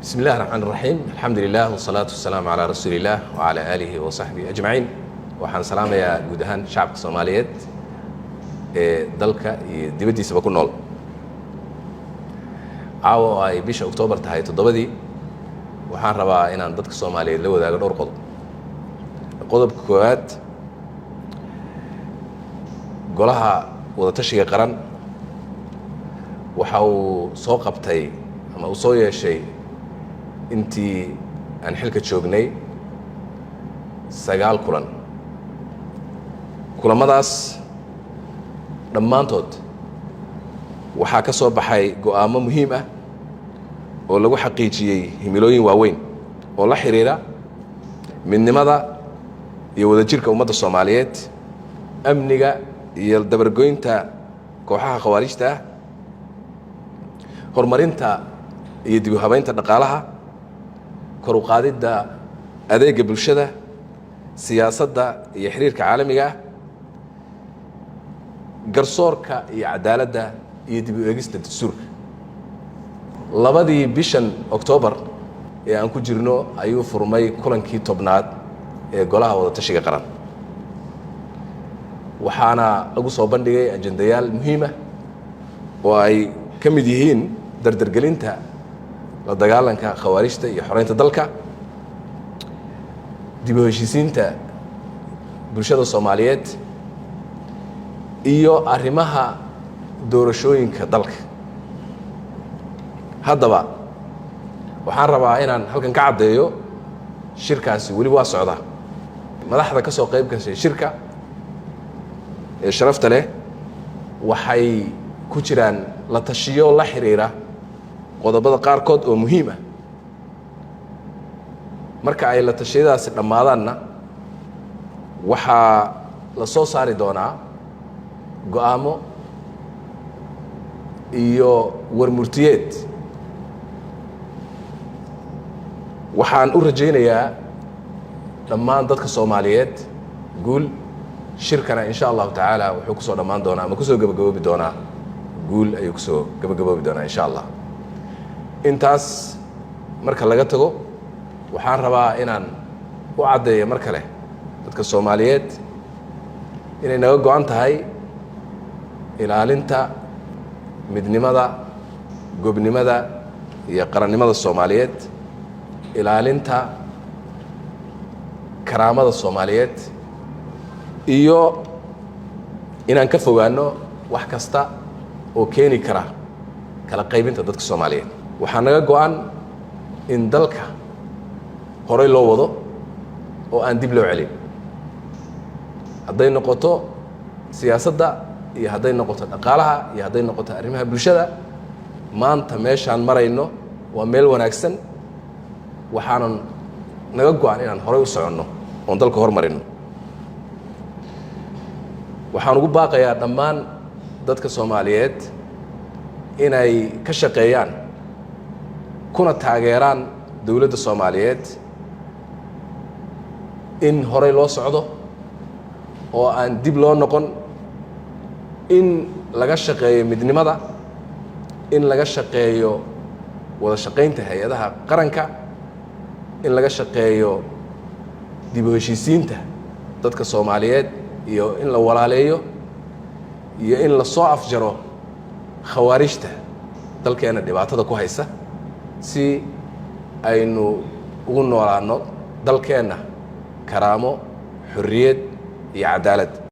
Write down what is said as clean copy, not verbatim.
Bismi illahi raxmaan raxiim, alxamdu lilah wasalaatu wasalaamu calaa rasuuli illah wacalaa aalihi wa saxbihi ajmaciin. Waxaan salaamayaa guud ahaan shacabka Soomaaliyeed ee dalka iyo dibaddiisaba ku nool. Caawa oo ay bisha Oktoobar tahay 7-dii, waxaan rabaa inaan dadka Soomaaliyeed la wadaago dhowr qodob. Qodobka koowaad, Golaha Wadatashiga Qaran waxa uu soo qabtay ama uu soo yeeshay intii aan xilka joognay 9 kulan. Kulamadaas dhammaantood waxaa ka soo baxay go'aamo muhiim ah oo lagu xaqiijiyey himilooyin waaweyn oo la xidhiira midnimada iyo wadajirka ummadda Soomaaliyeed, amniga iyo dabargoynta kooxaha khawaarijta ah, horumarinta iyo dib u habaynta dhaqaalaha, kor u qaadidda adeegga bulshada, siyaasadda iyo xiriirka caalamiga ah, garsoorka iyo cadaaladda, iyo dib u eegista dastuurka. 2-dii bishan Oktoobar ee aan ku jirno ayuu furmay kulankii 10aad ee Golaha Wadatashiga Qaran, waxaana lagu soo bandhigay ajendayaal muhiimah oo ay ka mid yihiin dardargelinta la dagaalanka khawaarijta iyo xoreynta dalka, dib u heshiisiinta bulshada Soomaaliyeed iyo arrimaha doorashooyinka dalka. Haddaba, waxaan rabaa inaan halkan ka caddeeyo shirkaasi weli waa socdaa. Madaxda ka soo qayb gashay shirka ee sharafta leh waxay ku jiraan la tashiyo la xiriira qodobada qaarkood oo muhiim ah. Marka ay la tashiyadaasi dhammaadaanna, waxaa la soo saari doonaa go'aamo iyo warmurtiyeed. Waxaan u rajaynayaa dhammaan dadka Soomaaliyeed guul. Shirkana, insha Allahu tacaala, wuxuu kusoo dhammaan doonaa ama kusoo gabagaboobi doonaa guul ayuu kusoo gabagaboobi doonaa, insha Allah. Intaas marka laga tago, waxaan rabaa inaan u caddeeyo mar kale dadka Soomaaliyeed inay naga go'an tahay ilaalinta midnimada, gobnimada iyo qarannimada Soomaaliyeed, ilaalinta karaamada Soomaaliyeed, iyo inaan ka fogaanno wax kasta oo keeni kara kala qaybinta dadka Soomaaliyeed. Waxaa naga go'an in dalka horay loo wado oo aan dib loo celin, hadday noqoto siyaasadda iyo hadday noqoto dhaqaalaha iyo hadday noqoto arrimaha bulshada. Maanta meeshaan marayno waa meel wanaagsan, waxaanan naga go'an inaan horay u soconno oon dalka hormarino. Waxaan ugu baaqayaa dhammaan dadka Soomaaliyeed inay ka shaqeeyaan kuna taageeraan dowladda Soomaaliyeed in horay loo socdo oo aan dib loo noqon, in laga shaqeeyo midnimada, in laga shaqeeyo wada shaqaynta hay-adaha qaranka, in laga shaqeeyo dib u heshiisiinta dadka Soomaaliyeed iyo in la walaaleeyo, iyo in la soo afjaro khawaarijta dalkeena dhibaatada ku haysa, si aynu ugu noolaanno dalkeenna karaamo, xorriyad iyo cadaalad.